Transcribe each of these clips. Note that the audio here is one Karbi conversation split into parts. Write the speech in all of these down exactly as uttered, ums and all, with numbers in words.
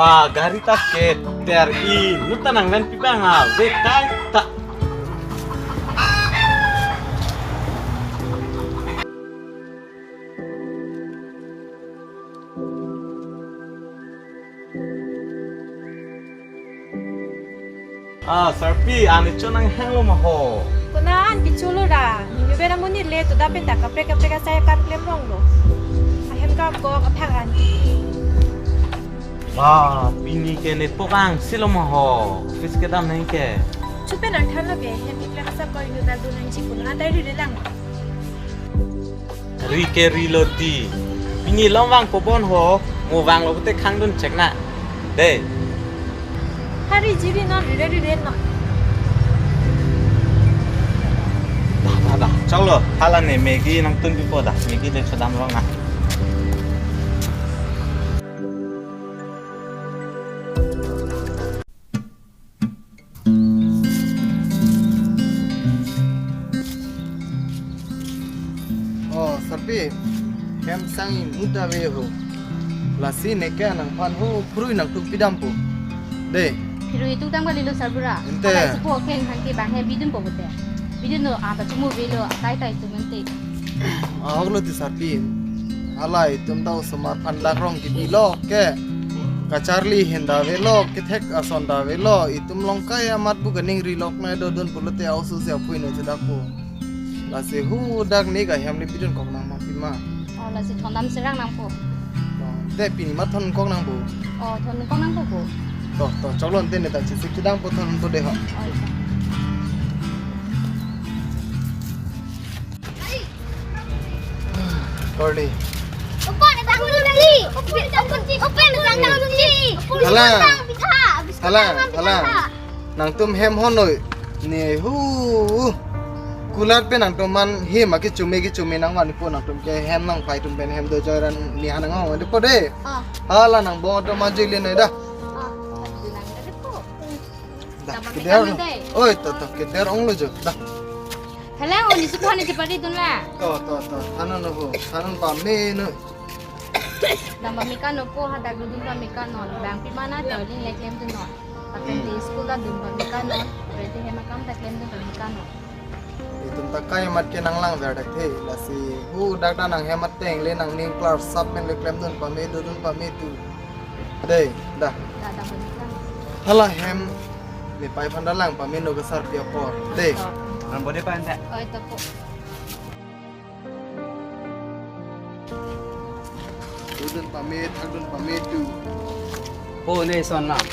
Ah, gari ta keter, inut ta nangvanpi abang ave kaita. Ah, Sarpi, ani chonang hanglo ma ho. Konat an kecho lo ra. Ningve ra monit le to da pen ta kaprek kaprek asai kam klem rong lo. Ahem ka ko kaphak an. Wah, pini ke ne pokang silo ma ho. Office kedam nang ke. Chupen ang than lo ke, hem keklem asap ko inut ta dun nangji pu na tai ri re lang. Ri ke ri lo ti. Pini long vang po bon ho, mo vanglo pute khangdun chek na. Dei. Hari jiri non ri re ri re non. Dah, dah, dah. Choklo, hala ne Maggi nangtun pipo dah. Maggi le chodam rong na. Oh, Sarpi, hem sang inut ave ho. Lasi neke nangphan ho, phurui nangtum pidampo. Dei. Phurui tung tang bali lo Sarbura. Ente. Hala isi po keng hangke bang he bidunpo pute. Bidun lo, apa chumu velo, atai tai tu mente. Ahok lo ti Sarpi. Hala itum ta osomar phan dak rong kebilo ke. Kacharli hen ta avelo, kethek ason ta avelo, itum Longkai amat pu kaningri lok nai dodun pulote ausu si aphui no chedak pu. Lasi hu dak ne ka hem le bidun kok nang ma pima. Oh, lasi thondam serang nangpo. To, te pini ma thon kok nangpo. Oh, thon kok nangpo po. To, to, choklo te ne ta chesik chedampo thonpo dei ho. Oh, iya. Korli. Open, open, open, open, open, open, open. Hala. Hala, hala. Nangtum hem honoi. Ne hu. Kulat pen nangtum man hem aki chume ki chume nangvan po nangtum ke hem nangpai tum pen hem do joiran ni hanang ho de po dei. Oh. Hala nang bo to ma jili nai dah. Oh. Dah, keder. Oi, to, to, keder ong lo jo. Dah. Hala, oh, ni suku hana chepari dun la. To, to, to. Hana no ho. Hana pame no. Dam pame kano po, hadak dun pame kano. Bang pi mana, darling le klem dun no. Akan di school ta dun pame kano. Berarti hem akam ta klem dun pame kano. Itum ta kai mat ke nanglang ver dak the. Lasi hu dak ta nang hem ateng le nangning klar sap pen le klem dun pame, dodun pame tu. Dei, dah. Dah, dah, balik lang. Hala hem ne pai phan da lang pame no ke Sarpi apor. Dei. Oh. Nang bode pan sa. Oh, ito po. Dodun pame, thakdun pame tu. Po ne son lang.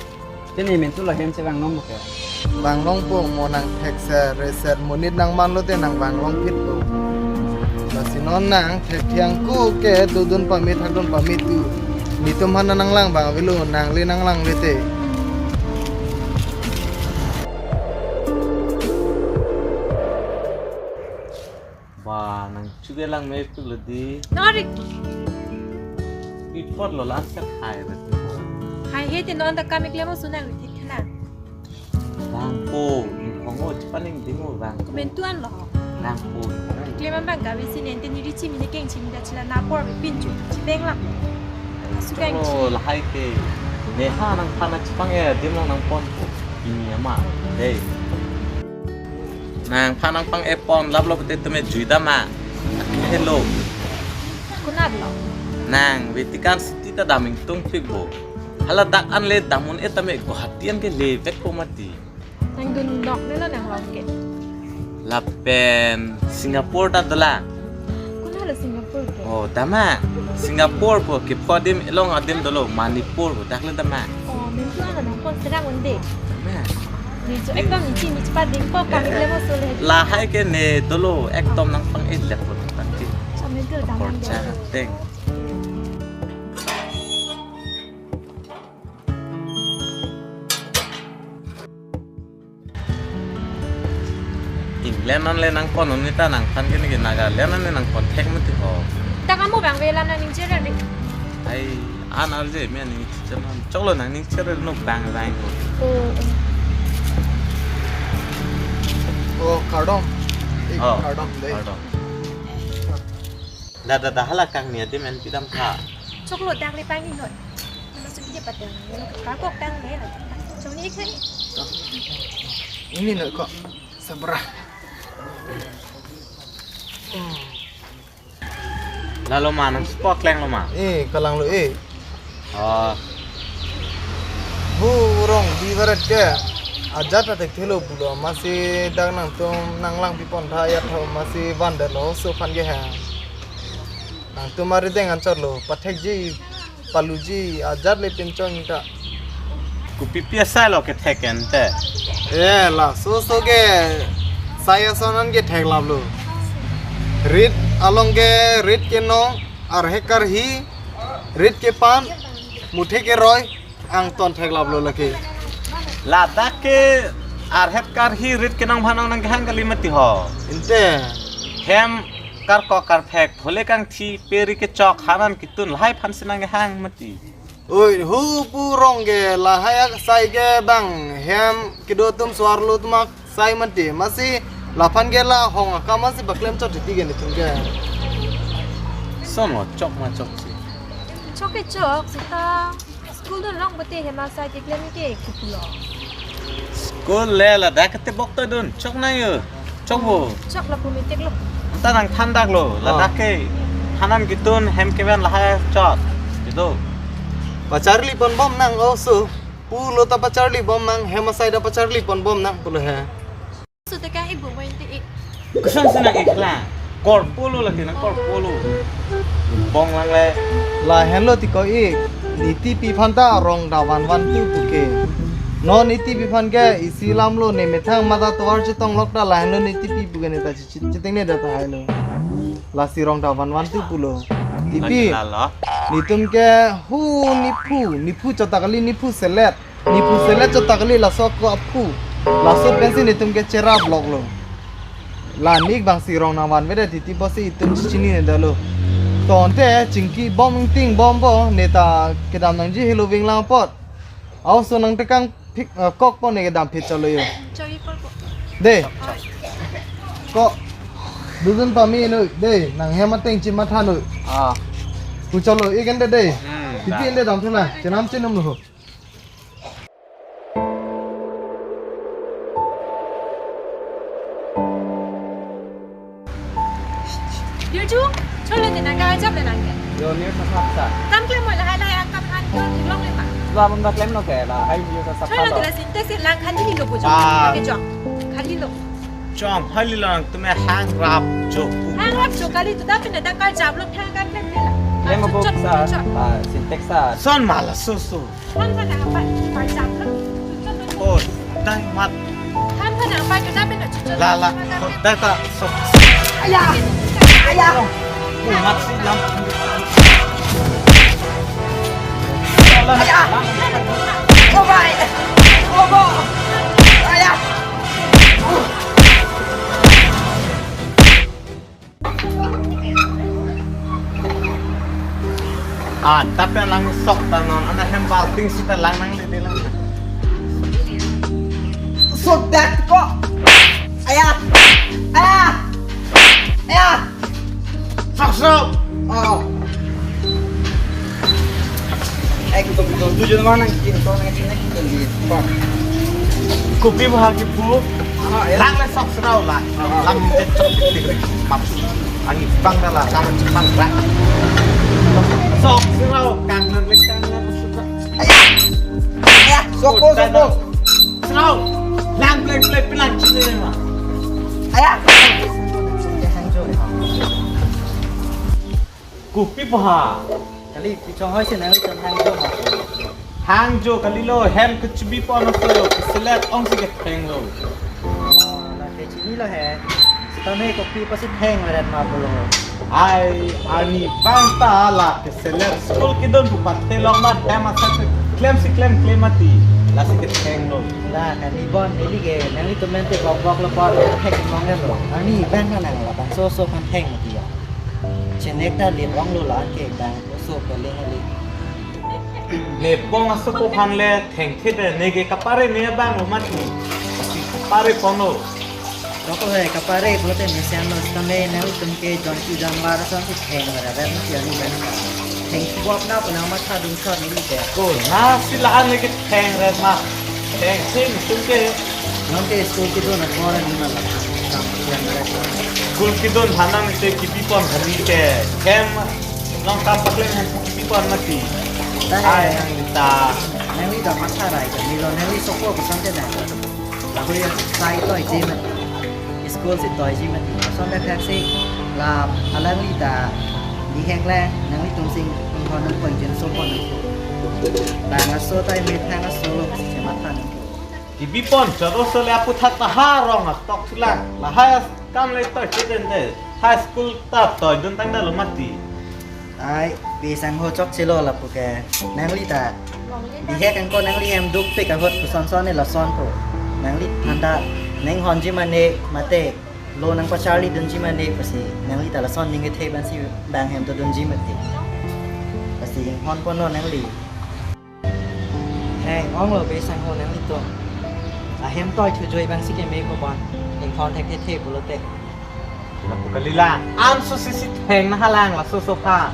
Te ne men tu la hem che vang nong ke. Vang nong po mo nang thekser, reser, monit nang man lote nang vang nong phit po. Lasi non nang thek thiang ko ke dodun pame thakdun pame tu. Netum hana nanglang vang avelo nang le nanglang le te. Ba, nang chuge lang me pu lo di. Nori. Pi apot lo la sa khai re. Khai he te non ta kam ik le mo sunang ri thik na. Bang po, ning khongo chipaning ding mo bang. Kumen tuan lo. Bang po. Kleman bang gavi si nente niri chimi ne keng chimi da chila na por bi pin chu. Chibeng lam. Asugang chi. Oh, lahai ke. Neha nangphan chipang e, dim long nangpon po. Ini ama. Dei. Nangphan nangpang-e pon lap lap te tame jui dam ma. Hello. Konat lo. Nang Vatican City ta dam ingtung pik bo. Hala dak an le dam un-e tame Guwahati an ke le vek po mati. Nang dun nok ne lo nang long ke. Lapen Singapore ta dolang. Konat lo Singapore ke? Oh, dam ma. Singapore po kepho adim elong adim dolo Manipur po dak le dam ma. Oh, min tu ano nang pon serang un-e. Dam ma. Ni jo ekdom ni chini chipa ding po kami le mo sole. Lahai ke ne dolo ekdom nangpang-e le po tangki. Sa min tu dam ma. Porcha teng. England non le nangpon un-e ta nangphan ke ne ke Nagaland non le nangpon thek mati ho. Ta kamu bang velam nangning chere ri. Ai, an arje me nangning chere non. Choklo nangning chere no bang bang ho. Oh, oh. Oh, kardom. Eh, oh, kardom dei. Kardom. Da da da hala kangni adim en pidam tha. Choklo dak le pai ni noi. Mana suki Pateng, kakok tang le, choni ikhe. Ini no ko sabra. Lalo ma nang spok leng lo ma. Eh, kalang lo eh. Oh. Bu rong di barat ke. Ajat atek thelo pulo masi dak nangtum nang lang pipon tha ya tha masi van de lo so phan ke ha. Nangtum ari deng anchor lo pathek ji paluji ajat le pinchong ta. Kopi pi asai lo kethek ente. Eh, laso so ke sai ason an kethek lap lo. Rit along ke rit kenong, arhek karhi, rit kepan, muthe keroi, angton thek lap lo lake. Ladak ke arhek karhi rit kenong phan nang kehang kali mati ho. Ente. Hem karkok karphek, thole kangthi, peri kechok, hanan kitun, lahai phan si nang kehang mati. Oi, hu pu rong ke lahai asai ke bang hem kedo atum suar lo tumak sai mati. Masi laphan ke la hong akam masi baklem chot titi ke netum ke. Sono chok ma chok si. Chok ke chok, sita school do long bete hem asai ke klem ke kupulo. School le ladak kete bok to dun, chok nang yo. Chok bo. Chok lapu metik lo. Anta nang than dak lo, ah, ladak ke hanan kitun hem kevan lahai chot. Gitu. Pacharli pon bom nang oso. Pulo ta pacharli bom nang, hem asai ta pacharli pon bom nang pulo he. Su te kang ibu mo inti ik. Kusan senang ikla. Kor pulo lagi nang kor pulo. Bong lang le. Lahenlo tiko ik. Niti pi phan ta rong davan van tu puke. Non niti pi phan ke isi lam lo ne methang mata tovar chetong lok ta lahenlo niti pi puke ne ta chi-, chi-, chiteng ne da ta hailo. Lasi rong davan van tu pulo. Tipi. Lalo. Nitum ke hu niphu, niphu chot ta kali niphu selet. Niphu selet chot ta kali laso ko aphu. Laso pensi nitum ke cherap lok lo. La nik bang si rong nang van vede titi bosi itum chini ne dalo. Tonte chingki bom ting bom bo ne ta kedam nangji helo ving lang pot. Au so nang tekang phik, eh, kok po ne kedam phit chalo yo. Choi kol po. De. Ko. Duzun pami nu de nang hem ateng chi matha nu. Ah. Ku chalo igen de de. Hmm, tipi da. Ende dam thuna. Chenam chenam nu. Dirju, cholo de nang ka jab le nang ke. Yo, news sa sap sa. Kam klem mo lahai lahai akam han ko long le ma. Ba mum da klem no ke lahai news sa sap. Cholo de la sinte si lang khan ni lo bujo. Ah. Ke jong. Khan ni lo. Chong, hali lang tume hang rap jo. Hang rap jo kali tu da pina da ka jab lo thang ka klem de la. Klem mo chot, sa. Chot. Ah, sintex sa. Son mala so so. Than than apa? Pajam lo. Oh, dai mat. Than than apa? Kita pin cucu. Lala, dai ta so. Ayah. Ayah. Oh, mat si lam. Ayah. Oh, boy. Oh, boy. Ayah. Ah, tapi lang sok ta non, ana hem balting sita lang nang lele lang. Sok dak ko. Ayah. Ayah. Ayah. Sok sok. Oh. Eh, kita betul tujuan mana? Kita orang ini kita di. Kopi bahagi bu. Ah, ya. Lang le sok serau la. Ah. Lang cecok tik map. Angi bang da la, lang cepat la. Sok serau kang nang le kang nang suka. Ayah. Ayah, sok ko, sok ko. Serau. Lang pleng pleng pelang cine ma. Ayah. Kopi po ha. Kali, pichong hoi si nang chon hang jo ma. Hang jo kali lo, hem kechebi po ano so, keselet ong si ketheng lo. Oh, la kechini lo he. Sitame kopi pasi theng meren ma pulo. Ai, ani bang ta la keselet school kidon pu pate lo ma hem asat klem si klem klem mati. Lasi ketheng lo. La, kani bon, neli ke, nang itu mente bok bok lo por, thek mong lo. Ani bang na nang la, bang so so kan theng mati ya. Chenek ta lim ong lo la ke bang so ko le hali. Ne bong aso ko phan le thengthe de ne ke kapare ne bang lo mati. Si kapare pono. Ako hai kapare pulote mesen lo, sitame nanglitum ke jontu janwar ason si theng beraber na pian ni ben. Theng bop na puna matha dun sor ni te. Ko na si lahan lagi theng ret ma. Theng si mutum ke. Nonke school kedun apor ni ma la. Kam pian beraber. School kedun hanang te kipi pon kami ke. Hem long kam paklem hem kipi pon mati. Hai nang ta. Nangli ta matha rai ta ni lo, nangli soko ko sante na. Lahoi sai toiji mati. School si toiji mati. Lason dak dak si la alangli ta dihek le nanglitum si inghon nangpo, ingjinso pon nangpo. Bang aso tai me thang aso lo si chematha nangpo. Kipi pon choro so le aputhak ta ha rong atok sulang. Lahai kam le toiji den de. High school ta toidun tangdetlo mati. Ai, pi sangho chokchelo lapu ke. Nangli ta. Dihek angko nangli hem dukpik ahut koson son ne lason po. Nangli thanda neng honji mane mate lo nangpacharli dunji mane pusi. Nangli ta lason ning kethe ban si bang hem to dunji mate. Pusi inghon pon lo nangli. Heng, ong lo pi sangho nanglitum. Ahem toi thujoi bang si keme ko bon. Inghon thekthe pulote. Lapu kali la, an so si si theng na halang la so so pha.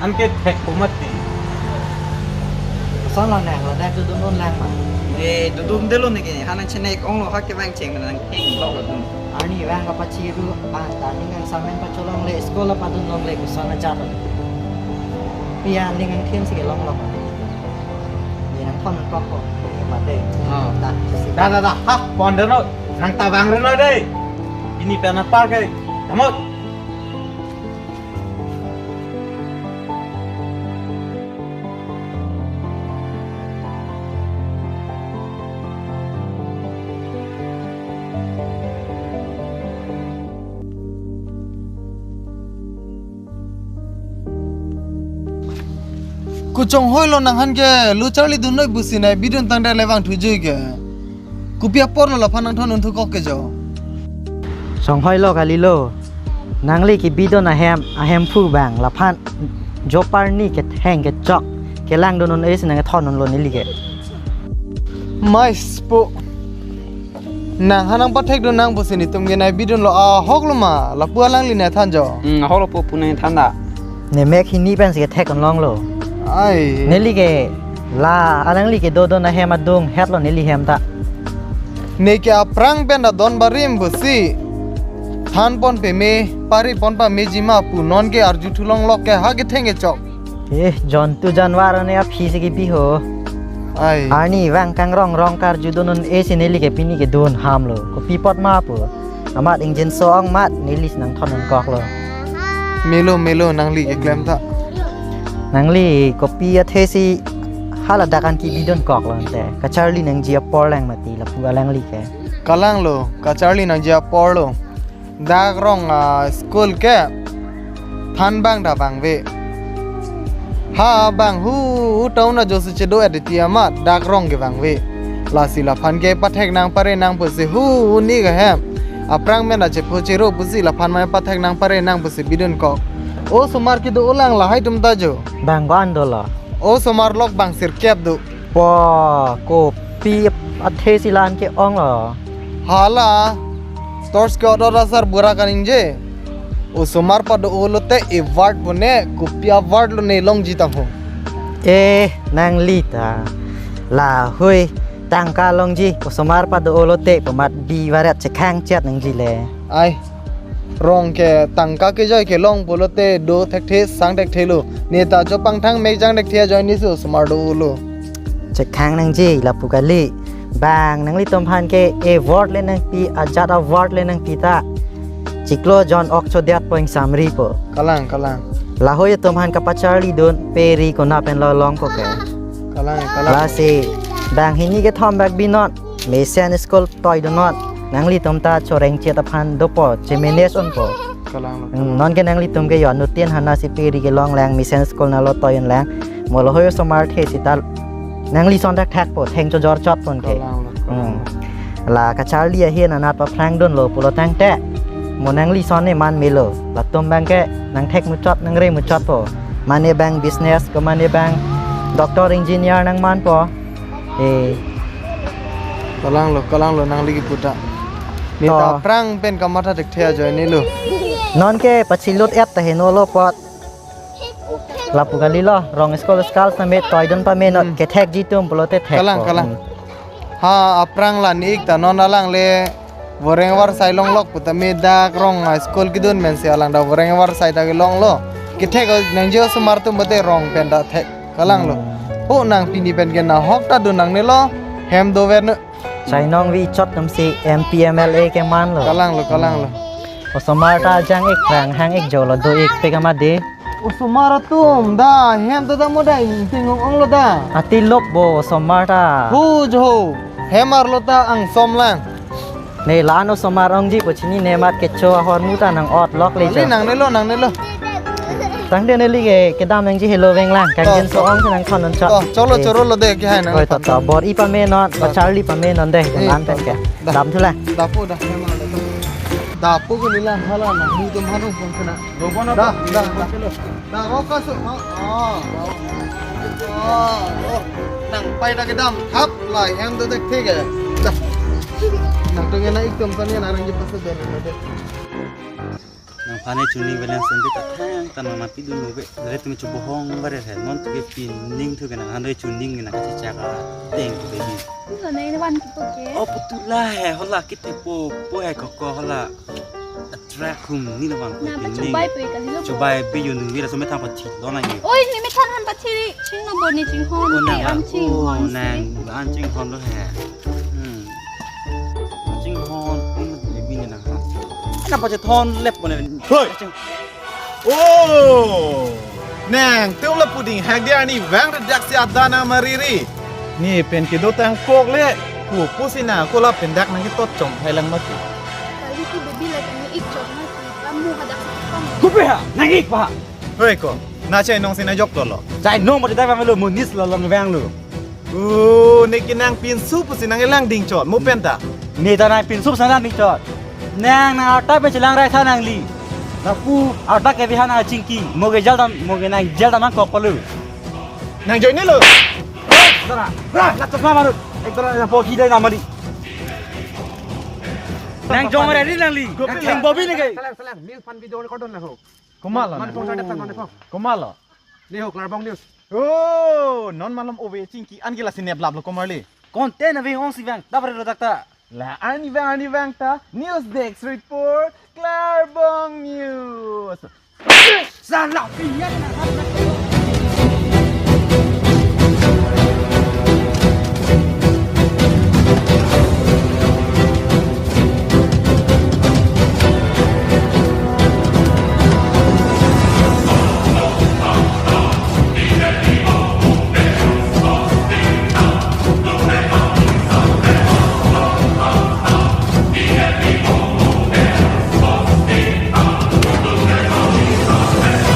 An ke thek ko mati. Son lo nang lo dak dudun un lang ma. Eh, dudun de lo ne ke, hanang chenek ong lo ha ke bang cheng nang theng lo lo dun. Arni bang kapachiru, ah, ta ning nang samen pacholong le, school la padun long le, koson ajat lo. Pi an ning nang thim si ke long lo. Ye nang thon nang kok ko, ye mate. Oh. Da, si. Da, da, da, ha, pon de no, nang ta bang re no de. Ini pen apar ke, kamu. Kochonghoi lo nanghan ke lo charli dun noi pusi nai bidun tangdet le vang thujui ke. Kopi apor lo laphan nang thon un thu kok ke jo. Songhoi lo kali lo. Nangli kibidun ahem, ahemphu bang laphan. Jopar ni ketheng kechok. Kelang dun un es nang thon un lo neli ke. Mais po. Nanghan nang pathek dun nang pusi netum ke nai bidun lo ahok lo ma, lapu alangli nai than jo. Hmm, ahok lo po pu nai than da. Ne mek hini pen si kethek an long lo. Ai. Neli ke la alangli kedodun ahem adung het lo neli hem ta. Ne ke aphrang pen da don barim pusi. Than pon peme, pari pon pameji ma pu non ke arju thu long lok ke ha ketheng kechok. Eh, jontu janwar ne aphi si kipi ho. Ai. Arni vang kangrong rong karju dun un e si neli ke pini kedun ham lo. Kopi apot ma pu. Amat ingjinso ong mat neli si nang thon un kok lo. Melo, melo, nangli keklem ta. Nangli kopi athe si hala dak an kibidun kok lo ante. Kacharli nangji apor lang mati lapu alangli ke. Kalang lo, kacharli nangji apor lo. Dak rong a school ke than bang da bang ve. Ha bang hu hu town ajo si chedo-et ti amat dak rong ke bang ve. Lasi laphan ke pathek nang pare nang pusi hu hu ni ke hem. Aphrang pen da chepo chero pusi laphan mai pathek nang pare nang pusi bidun kok. Osomar kedo-o lang lahai atum ta jo. Bang ko an dolo. Osomar lok bang sirkep do. Po, kopi athe si la-an ke ong lo. Hala, torch ke order asar bura kaningje. Osomar pado-o lote award pune, kopi award lo ne longji tangho. Eh, nangli ta. Lahoi, tangka longji, osomar pado-o lote, pu mat bi varet chekhang chet nangji le. Ai, rong ke tangka kejoi kelong pulote do thekthe sang thekthe lo. Ne ta jo pangthang mek jang thekthe ajoine si osomar do-o lo. Chekhang nangji lapu kali. Bang nanglitum aphan ke award le nangpi, ajat award le nangpi ta. Chiklo jon ok chodet point samri po. Kalang, kalang. Lahoi atum aphan kapacharli dun peri kona pen lo long ko ke. Kalang, kalang. Lasi bang hini kethom bak binon. Mesen school toidun non. Nanglitum ta choreng chet aphan dopo, che manage unpo. Kalang lo. Hmm, non ke nanglitum ke yo nutin hana si peri kelong lang, mesen school nalo toi un lang. Mo lahoi osomar the sita nangli son thakthak po, theng chojor chot pon ke. Kalang lo, kalang. Hmm. La kacharli ahin anat paphrang dunlo pulo tangte. Mo nangli son ne man melo. Latum bang ke nang thek muchot, nang re muchot po. Mane bang business, ko mane bang doctor, engineer nang man po. Eh. Kalang lo, kalang lo nangli kipu ta. Ne To. ta aphrang pen kamatha thekthe ajoine lo. Non ke pachilut et ta henolo apot. Lapu kalilo, rong school school sitame toidun pame non Hmm. kethekji atum pulote thek Kalang, ko. kalang. Hmm. Ha, aphrang la ne-ik ta non alangle voreng varsai longlok putame dak rong a school kedun pensi alang dak voreng varsai ta kelonglo. Kethek o nangji osomar atum bote rong pen ta thek. Kalanglo. Hmm. Ho nang pini pen ke nahok ta do nangnelo. Hem dover nu. Chainong vi chot namsi M P M L A kemanlo. Kalanglo, kalanglo. Osomar ta jang-ik phrang hang-ik jolo do-ikpik amat dei. Osomar atum da hem ta da mo da ingting ong-onglo da. Ati lop bo osomar ta. Hu jo. Hem arlo ta angsom lang. Ne la-an osomar ongji pu chinine amat kecho ahormu ta nang-otlok le Kali jo. nangnelo, nangnelo. Tangte neli ke kedam nangji helo veng lang. Kang To, Jin to. so-ong si nangthon non chot. To, cholo, Eh. chorolo de, kehai nang Oi, to, thon. to. Bor-i pame non, To. pacharli pame non de, Eh, nan to, pen ke. to. Da. Dam thu la. Dapo da, memang da. Dapo ke nila hala na, mu tum hanu pon kena. Dobo na Da, to. da, da. Da, roka so, ha, ah. Ah, oh. Nang pai da kedam, thap, lai, hem do dek thik eh. Da. Nang tung ena ik tum kan ya narang ji pasal dor na de. Nangphan ne chuning balance sende ta thang ta nang napi dun lo be. Dare tumi chubohong bare he. Mon tu ke pining thu ke nang han doi chuning ke nang kachechak ateng tu ke hi. Nang nai van kipo ke. Oh, putula he. Hola kitepo po he koko hola. Attract hum ni na vang ko Na ba pining. chubai pe kalilo. Chubai be yun ni la so methang pathi lo na ye. Oi, ni methang han pathi. Ching no bo ni chinghon. Oh, na Ni ba. an chinghon Oh, si. nang an chinghon lo he. Hmm. Chinghon, hmm, le bini nang ha. Ana pa che thon lep ko ne. Hoi. Ching- Oh! Nangtum lapu dinghak dia ni vang redak si adana mariri. Ni pen kedo tangkok le. Pu pusi na ko la pendak nangketot chom hai lang mati. Kali ki baby la kami ik chom mati. Kamu hadak si kong. Kupe ha, nang-ik pa. Hoi ko, na chainong si na jok tolo. Chainong mati dai pa melo munis lo long vang lo. Oh, ne ke nang pinso pusi nang elang ding chot, mo pen ta. Ne ta nang pinso sa nang ding chot. Nang nang arta pen chelang rai tha nangli. Lapu arta ke bihan a chingki. Mo ke jal dam, mo ke nang jal dam kok palu. Nang join ne lo. Dara, ra, na chosma maru. Ek dara na po ki dai na mari. Nang jong mari nangli. Gopi Nang la. Bobi ne ke. Salang, salang. News pan video record na ho. Kumalo. Man pong sa dep man pong. Kumalo. Ni ho, Klarbong News. Oh, non malom ove chingki an gila sinep lap lo komarli. Content ave ong si vang, dapat redak ta. La ani vang ani vang ta, News Desk Report, Klarbong News. Salah pinjam na.